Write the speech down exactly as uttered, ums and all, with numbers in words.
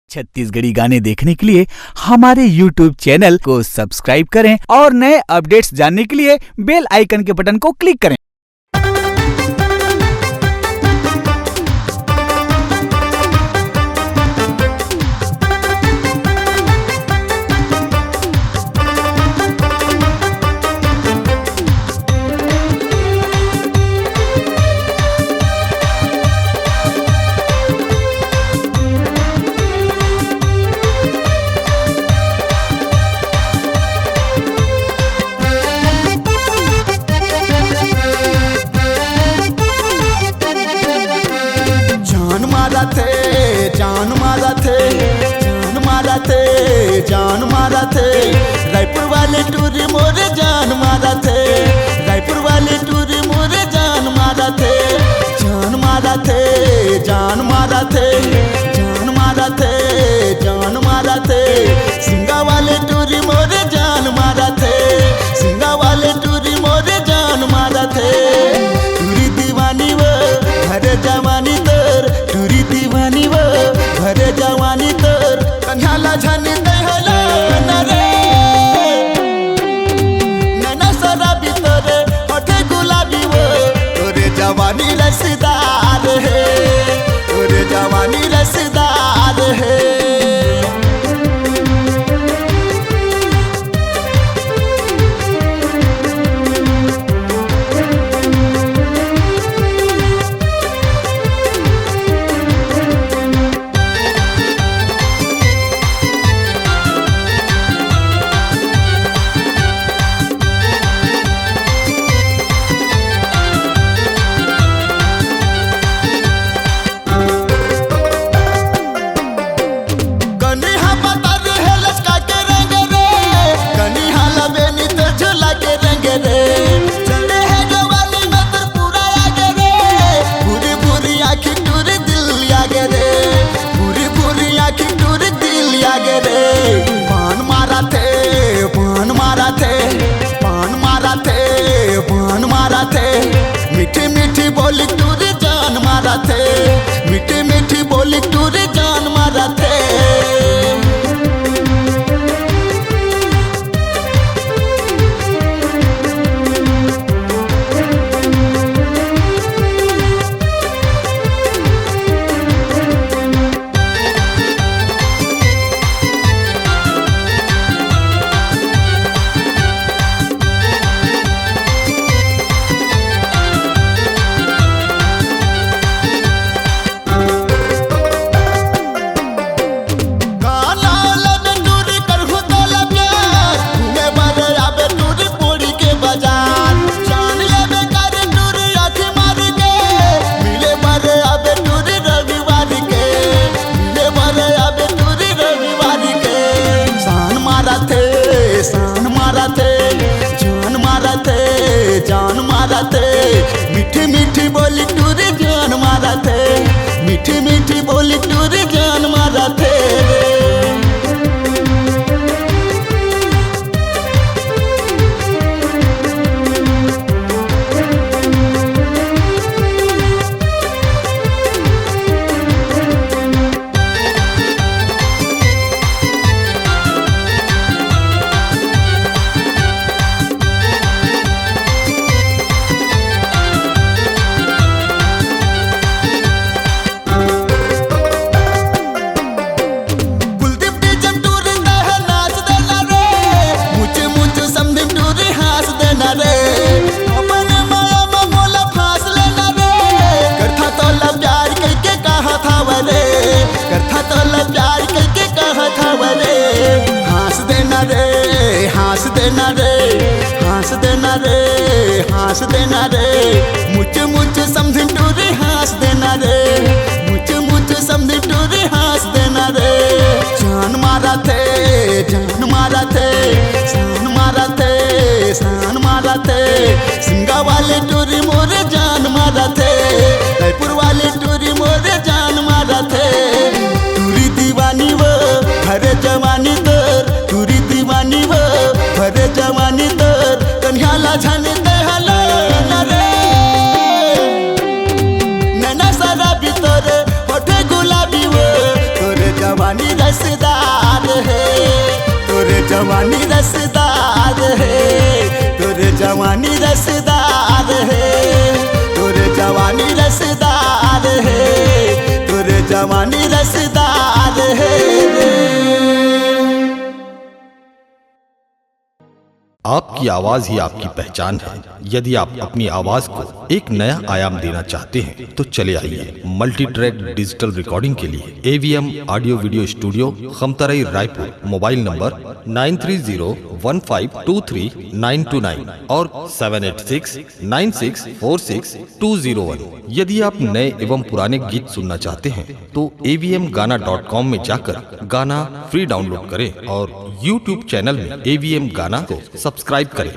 छत्तीसगढ़ी गाने देखने के लिए हमारे YouTube चैनल को सब्सक्राइब करें और नए अपडेट्स जानने के लिए बेल आइकन के बटन को क्लिक करें। जान मारत हे, जान मारत हे, जान मारत हे, जान मारत हे। रायपुर वाले टूरी मोरे जान मारत हे, रायपुर वाले टूरी मोरे जान मारत हे, जान मारत हे, जान मारत हे, जान मारत हे, जान मारत हे। सिंगा वाले टूरी मोरे जान मारत हे, सिंगा वाले टूरी मोरे जान मारत हे। टूरी दीवानी वो भरे जवानी तोर, टूरी दीवानी वो भरे जवानी तोर। कन्हैया ला झन दहला न रे, नैना शराबी तोरे होठे गुलाबी वो। तोरे जवानी रसदार हे, तोरे जवानी रसदार हे। कनिहा पतर हे लचका के रंग रे, कनिहा लबेनी तो झुला के रंग रे। चढ़े हे जवानी में तोर पूरा आगे रे, भूरी भूरी आँखी टूरी दिल आगे रे, भूरी भूरी आँखी टूरी दिल आगे रे। बान मारत हे, बान मारत हे, बान मारत हे, बान मारत हे। मीठी मीठी बोली टूरी जान मारत हे, मीठी मीठी बोली टूरी जान मारत हे। काना लबे टूरी करहूँ तोला प्यार, घूमे बर आबे टूरी पोड़ी के बाजार। जान लेबे करे टूरी आँखी मार के, मिले बर आबे टूरी रविवार के, मिले बर आबे टूरी रविवार के। शान मारत हे, शान मारत हे, जान मारत हे, जान मारत हे। मीठी मीठी बोली टूरी जान मारत हे, मीठी मीठी बोली टूरी जान मारत हे रे। कुलदीप डीजे टूरी तहे नाच देना रे, मुच मुच समधी टूरी हाँस देना रे। अपन माया में मोला फांस लेना रे, करथा तोला प्यार कइके कहा था रे, करथा तोला प्यार कइके कहा था रे। हाँस देना रे, हाँस देना रे, हाँस देना रे, हाँस देना रे। मुच मुच समधी टूरी हाँस देना रे, मुच मुच समधी टूरी हाँस देना रे। जान मारत हे, जान मारत हे, जान मारत हे, जान मारत हे। सिंगा वाले टूरी मोरे जान मारत हे, रायपुर वाले टूरी मोरे जान मारत हे। टूरी दीवानी वो भरे जवानी तोर, टूरी दीवानी वो भरे जवानी तोर। कन्हैया ला झन दहला न रे, नैना शराबी तोरे होठे गुलाबी वो। तोरे जवानी रसदार हे, तोर जवानी रसदार हे, तोर जवानी रसदार हे, तोर जवानी रसदार हे, तोर जवानी रसदार हे रे। आपकी आवाज ही आपकी पहचान है। यदि आप अपनी आवाज को एक नया आयाम देना चाहते हैं तो चले आइए मल्टी ट्रैक डिजिटल रिकॉर्डिंग के लिए AVM audio video studio, Khamtarai, Raipur. Mobile number nine three zero one five two three nine two nine और seven eight six nine six four six two zero one. यदि आप नए एवं पुराने गीत सुनना चाहते हैं तो एवीएम गाना डॉट कॉम में जाकर गाना फ्री डाउनलोड करें और यूट्यूब चैनल में एवीएम गाना को सब्सक्राइब करें।